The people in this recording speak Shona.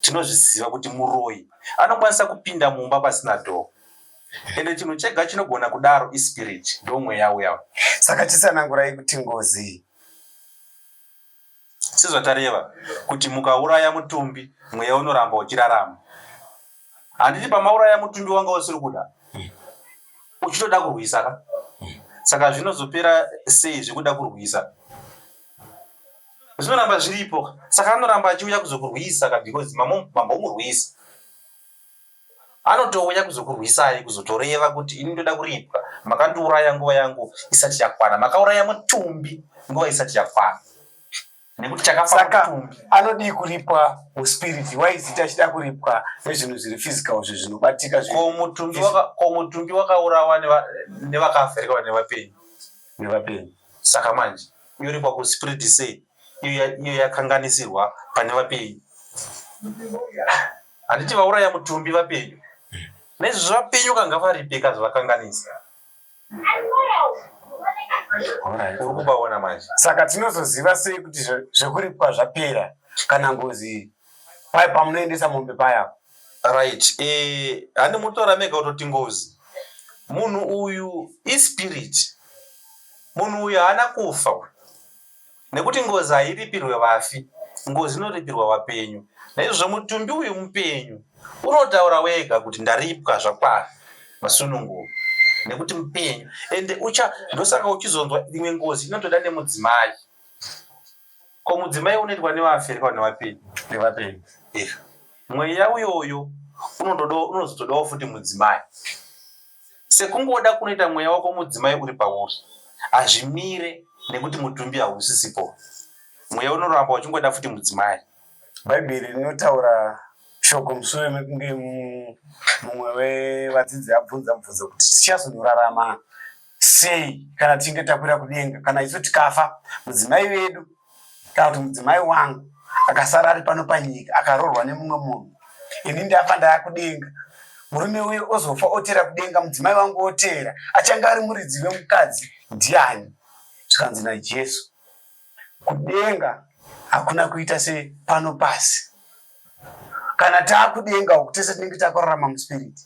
Tinozviziva kuti muroyi anokwanisa kupinda mumba pasina door. Ende chinhu chega chinogona kudaro ispirit, ndomweya uya. Saka chisanangurai kuti ngozi. Sezvatareva kuti mukauraya mutumbi mweya unoramba uchirarama. Handiti pamauraya mutumbi wanga usiri kuda uchitoda kurwisa ka? Saka zvinozopera sei zvekuda kurwisa? Zvinoramba zviripo saka anoramba achiuya kuzokurwisa ka because mambomurwisa. Anotouya kuzokurwisai kuzotoreva kuti ini ndoda kuripwa makandiuraya nguva yangu isati yakwana makauraya mutumbi nguva isati yakwana nekuti chakafa Saka mutumbi. anodii kuripwa muspirit why is it achida kuripwa nezvinhu zviri physical zvi zvinobatika zvi Ko mutumbi waka ko mutumbi wakaurawa neva nevakafa here kana nevapenyu? Nevapenyu. Saka manje yoripwa kuspirit sei iyo iyo yakanganisirwa pane vapenyu? Handiti vauraya mutumbi vapenyu? Naizvozvo vapenyu ka ngavaripe ka zvavakanganisa. Uri kubaona manje. Saka tinozoziva sei kuti zvekuripwa zvapera kana ngozi paya pamunoendesa mombe paya? Right. Eh, handi mutora mega kutoti ngozi. Munhu uyu ispirit. Munhu uyu haana kufa. Nekuti ngozi hairipirwe vafi, ngozi inoripirwa vapenyu. Naizvozvo mutumbi uyu mupenyu unotaura wega kuti ndaripwa zvakwana masunungurwa nekuti mupenyu ende ucha ndosaka uchizonzwa imwe ngozi inotoda nemudzimai. Ko mudzimai unoitwa nevafi here kana nevapenyu? Nevapenyu. Eh. Mweya uyoyo unozotodawo futi mudzimai. Sekungoda kunoita mweya wako mudzimai uri pauri, hazvimire nekuti mutumbi hausisipo. Mweya unoramba uchingoda futi mudzimai. Bhaibheri rinotaura shoko mushure mekunge mumwe wevadzidzi abvunza mubvunzo kuti tichazonorarama sei kana tichinge takwira kudenga kana isu tikafa mudzimai vedu kana kuti mudzimai wangu akasara ari pano panyika akaroorwa nemumwe munhu ini ndafa ndaakudenga murume uyo ozofa oteera kudenga mudzimai wangu oteera achange ari muridzi wemukadzi ndiani zvikanzi najesu kudenga hakuna kuita sepano pasi kana taakudenga uku tese tinenge takurarama muspiriti.